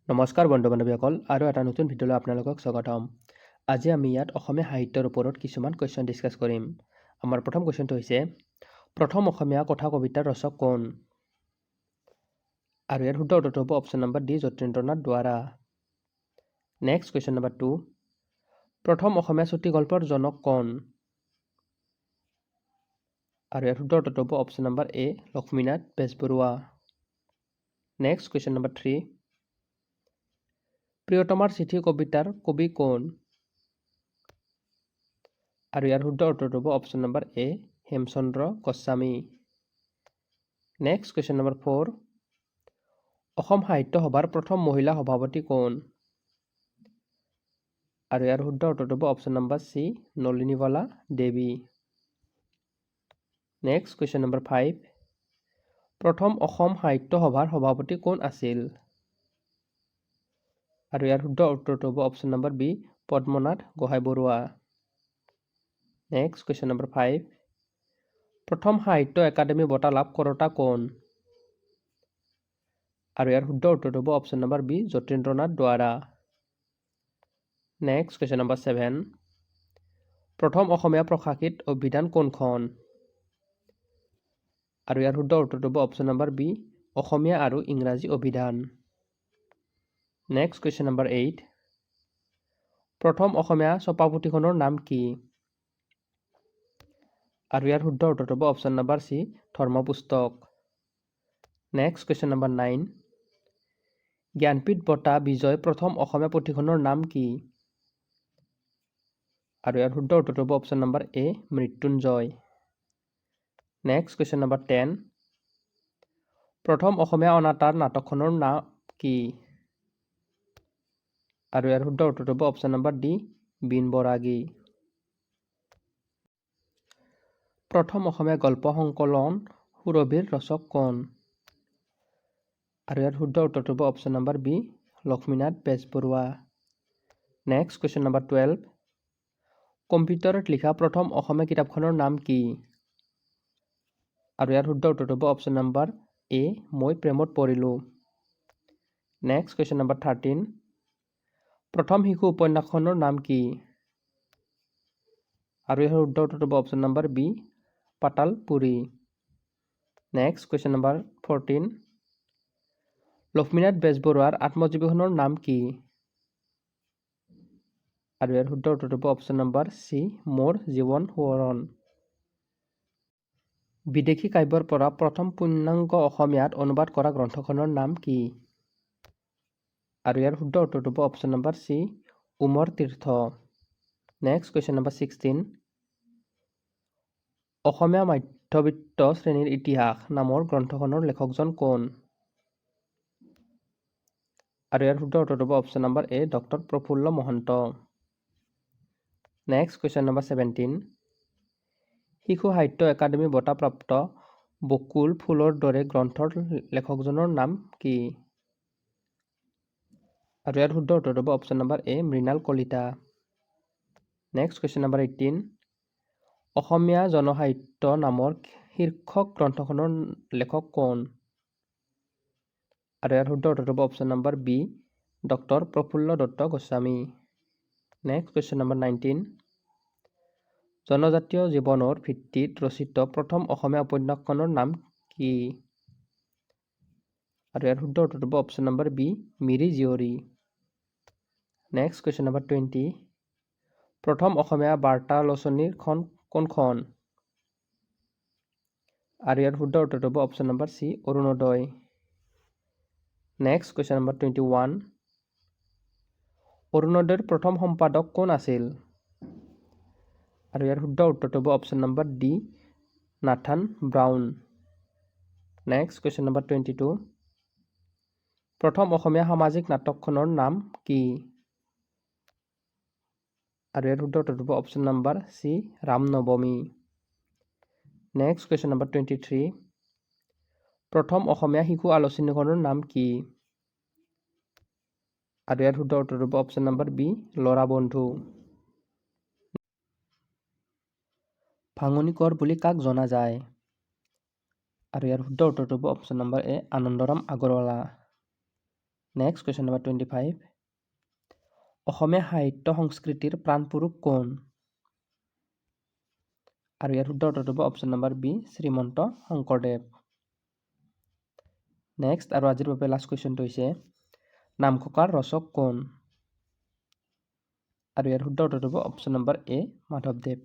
নমস্কাৰ বন্ধু বান্ধৱীসকল, আৰু এটা নতুন ভিডিঅ'লৈ আপোনালোকক স্বাগতম। আজি আমি ইয়াত অসমীয়া সাহিত্যৰ ওপৰত কিছুমান কুৱেশ্যন ডিছকাছ কৰিম। আমাৰ প্ৰথম কুৱেশ্যনটো হৈছে, প্ৰথম অসমীয়া কথা কবিতাৰ ৰচক কোন? আৰু ইয়াৰ শুদ্ধ উত্তৰটো হ'ব অপশ্যন নম্বৰ ডি, যতীন্দ্ৰনাথ দুৱাৰা। নেক্সট কুৱেশ্যন নম্বৰ 2, প্ৰথম অসমীয়া চুটিগল্পৰ জনক কোন? আৰু ইয়াৰ শুদ্ধ উত্তৰটো হ'ব option number A, Lakshminath Bezbaroa. Next question number 3, প্ৰিয়তমাৰ চিঠি কবিতাৰ কবি কোন? আৰু ইয়াৰ শুদ্ধ উত্তৰটো হ'ব option number A, Hemchandra Goswami. Next question number 4, Assam Sahitya সভাৰ প্ৰথম মহিলা সভাপতি কোন? আৰু ইয়াৰ শুদ্ধ উত্তৰটো হ'ব option number C, Nalinibala Devi. Next question number 5, প্ৰথম অসম সাহিত্য সভাৰ সভাপতি কোন আছিল? আৰু ইয়াৰ শুদ্ধ উত্তৰটো হ'ব option number B, Padmanath Gohain Barua. Next question number 5, প্ৰথম সাহিত্য একাডেমী বঁটা লাভ কৰোতা কোন? আৰু ইয়াৰ শুদ্ধ উত্তৰটো হ'ব option number B, Jatindranath Duwara. Next question number 7, প্ৰথম অসমীয়া প্ৰকাশিত অভিধান কোনখন? আৰু ইয়াৰ শুদ্ধ উত্তৰটো হ'ব অপশ্যন নম্বৰ বি, অসমীয়া আৰু ইংৰাজী অভিধান। নেক্সট কুৱেশ্যন নম্বৰ 8, প্ৰথম অসমীয়া ছপা পুথিখনৰ নাম কি? আৰু ইয়াৰ শুদ্ধ উত্তৰটো হ'ব অপশ্যন নম্বৰ চি, ধৰ্মপুস্তক। নেক্সট কুৱেশ্যন নম্বৰ 9, জ্ঞানপীঠ বঁটা বিজয়ী প্ৰথম অসমীয়া পুথিখনৰ নাম কি? আৰু ইয়াৰ শুদ্ধ উত্তৰটো হ'ব option number A, Mrityunjay. Next question number 10, প্ৰথম অসমীয়া অনাতাঁৰ নাটকখনৰ নাম কি? আৰু ইয়াৰ শুদ্ধ উত্তৰটো হ'ব অপশ্যন নম্বৰ ডি, বীণ বৰাগী। প্ৰথম অসমীয়া গল্প সংকলন সুৰভিৰ ৰচক কোন? আৰু ইয়াৰ শুদ্ধ উত্তৰটো হ'ব option number B, Lakshminath Bezbaroa. Next question number 12, কম্পিউটাৰত লিখা প্ৰথম অসমীয়া কিতাপখনৰ নাম কি? আৰু ইয়াৰ শুদ্ধ উত্তৰটো হ'ব অপশ্যন নম্বৰ এ, মই প্ৰেমত পৰিলোঁ। নেক্সট কুৱেশ্যন নম্বৰ 13, প্ৰথম শিশু উপন্যাসখনৰ নাম কি? আৰু ইয়াৰ শুদ্ধ উত্তৰটো হ'ব option number B, Patalpuri. Next question number 14, Lakshminath বেজবৰুৱাৰ আত্মজীৱনীখনৰ নাম কি? আৰু ইয়াৰ শুদ্ধ উত্তৰটো হ'ব অপশ্যন নম্বৰ চি, মোৰ জীৱন সোঁৱৰণ। বিদেশী কাব্যৰ পৰা প্ৰথম পূৰ্ণাংগ অসমীয়াত অনুবাদ কৰা গ্ৰন্থখনৰ নাম কি? আৰু ইয়াৰ শুদ্ধ উত্তৰটো হ'ব অপশ্যন নম্বৰ চি, উমৰ তীৰ্থ। নেক্সট কুৱেশ্যন নম্বৰ 16, অসমীয়া মধ্যবিত্ত শ্ৰেণীৰ ইতিহাস নামৰ গ্ৰন্থখনৰ লেখকজন কোন? আৰু ইয়াৰ শুদ্ধ উত্তৰটো হ'ব option number A, doctor Prafulla Mahanta. Next question number 17, শিশু সাহিত্য একাডেমী বঁটাপ্ৰাপ্ত বকুল ফুলৰ দৰে গ্ৰন্থৰ লেখকজনৰ নাম কি? আৰু ইয়াৰ শুদ্ধ উত্তৰটো হ'ব option number A, Mrinal Kalita. Next question number 18, অসমীয়া জনসাহিত্য নামৰ শীৰ্ষক গ্ৰন্থখনৰ লেখক কোন? আৰু ইয়াৰ শুদ্ধ উত্তৰটো হ'ব option number B, doctor Prafulla Dutta Goswami. Next question number 19, জনজাতীয় জীৱনৰ ভিত্তিত ৰচিত প্ৰথম অসমীয়া উপন্যাসখনৰ নাম কি? আৰু ইয়াৰ শুদ্ধ উত্তৰটো হ'ব option number B, Miri Jiyori. Next question number 20, প্ৰথম অসমীয়া বাৰ্তালোচনীখন কোনখন? আৰু ইয়াৰ শুদ্ধ উত্তৰটো হ'ব option number C, Orunodoi. Next question number 21, অৰুণোদয়ৰ প্ৰথম সম্পাদক কোন আছিল? আৰু ইয়াৰ শুদ্ধ উত্তৰটো হ'ব option number D, Nathan brown. Next question number 22, প্ৰথম অসমীয়া সামাজিক নাটকখনৰ নাম কি? আৰু ইয়াৰ শুদ্ধ উত্তৰটো হ'ব option number C, Ram Navami. Next question number 23, প্ৰথম অসমীয়া শিশু আলোচনীখনৰ নাম কি? আৰু ইয়াৰ শুদ্ধ উত্তৰটো হ'ব অপশ্যন নম্বৰ বি, ল'ৰা বন্ধু। ভাঙনি কোঁৱৰ বুলি কাক জনা যায়? আৰু ইয়াৰ শুদ্ধ উত্তৰটো হ'ব option number A, Anandaram Agarwala. Next question number 25, অসমীয়া সাহিত্য সংস্কৃতিৰ প্ৰাণপুৰুষ কোন? আৰু ইয়াৰ শুদ্ধ উত্তৰটো হ'ব option number B, Srimanta Sankardev. Next আৰু আজিৰ বাবে লাষ্ট কুৱেশ্যনটো হৈছে, নামঘোষাৰ ৰচক কোন? আৰু ইয়াৰ শুদ্ধ উত্তৰটো হ'ব অপশ্যন নম্বৰ এ, মাধৱদেৱ।